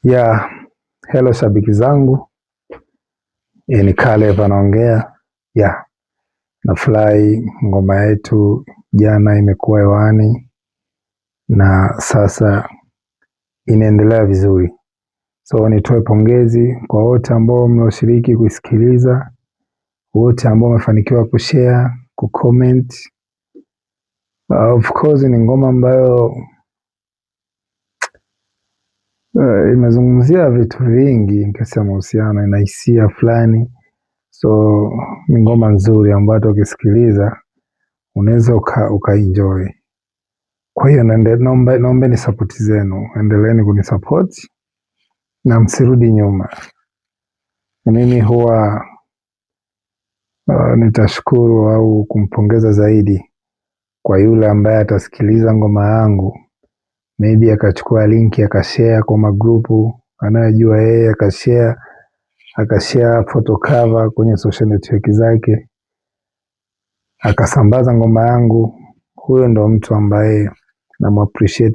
Yeah, hello shabiki zangu, ni Caleb anaongea. Yeah, nafurahi ngoma yetu jana imekuwa hewani na sasa inaendelea vizuri. So nitoe pongezi kwa wote ambao mlioshiriki kuisikiliza, wote ambao wamefanikiwa kushare, kucomment. Of course ni ngoma ambayo imezungumzia vitu vingi kesi ya mahusiano, ina hisia fulani, so ni ngoma nzuri ambayo hata ukisikiliza unaweza ukaenjoy. Kwa hiyo naombeni support zenu, endeleeni kunisupport na msirudi nyuma. Mimi huwa nitashukuru au kumpongeza zaidi kwa yule ambaye atasikiliza ngoma yangu, maybe akachukua linki akashare kwa magrupu anayojua yeye, akashare photo cover kwenye social network zake, akasambaza ngoma yangu. Huyo ndo mtu ambaye namu appreciate.